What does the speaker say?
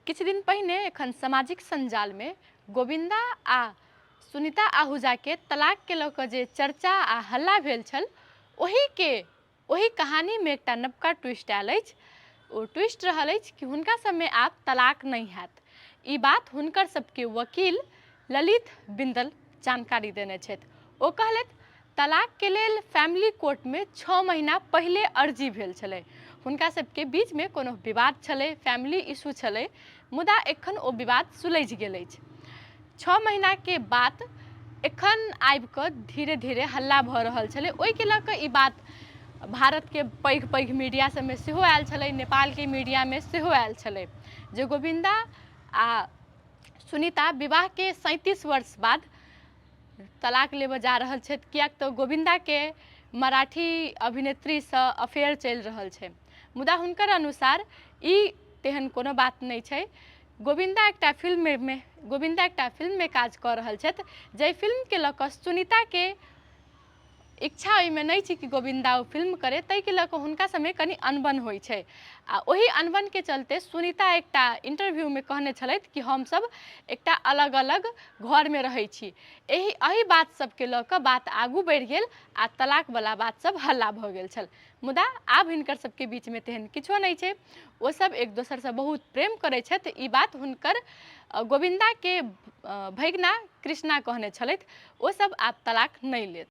किछु दिन पहिने एखन सामाजिक सञ्जालमे गोविन्दा आ सुनीता आहूजाके तलाकके लऽ कऽ जे चर्चा आ हल्ला भेल छल, ओहिके ओहि कहानीमे एकटा नवका ट्विस्ट आयल अछि। ओ ट्विस्ट रहल अछि कि हुनका सबमे आब तलाक नहि हैत। ई बात हुनकर सबके वकील ललित बिंदल जानकारी देने छथि। ओ कहलथि, तलाकके लेल फैमिली कोर्टमे 6 महीना पहिले अर्जी भेल छलै। हुनका सबके बीचमे कोनो विवाद छलै, फैमिली इशू छलै, मुदा एखन ओ विवाद सुलझि गेल अछि। 6 महीनाके बात एखन आबि कऽ धीरे धीरे हल्ला भऽ रहल छलै। ओहिके लऽ कऽ ई बात भारतके पैघ पैघ मीडिया सबमे सेहो आयल छलै, नेपालके मीडियामे सेहो आयल छलै जे गोविन्दा आ सुनीता विवाहके 37 वर्ष बाद तलाक लेबऽ जा रहल छथि, किएक तऽ गोविन्दाके मराठी अभिनेत्रीसँ अफेयर चलि रहल छै। मुदा हुनकर अनुसार ई तेहन कोनो बात नहि छै। गोविन्दा एकटा फिल्ममे गोविन्दा एकटा फिल्ममे काज कऽ रहल छथि, जाहि फिल्मके लऽ कऽ सुनीताके इच्छा ओहिमे नहि छै कि गोविन्दा ओ फिल्म करै, ताहिके लऽ कऽ हुनका सभमे कनि अनबन होइ छै। आ ओहि अनबनके चलते सुनीता एकटा इंटरव्यूमे कहने छलथि कि हमसभ एकटा अलग अलग घरमे रहै छी। एहि एहि बात सभके लऽ कऽ बात आगू बढ़ि गेल आ तलाकवला बात सभ हल्ला भऽ गेल छल। मुदा आब हिनकर सबके बीचमे तेहन किछो नहि छै। ओसब एक दोसरसँ बहुत प्रेम करै छथि। ई बात हुनकर गोविन्दाके भगिना कृष्णा कहने छलथि। ओसब आब तलाक नहि लेत।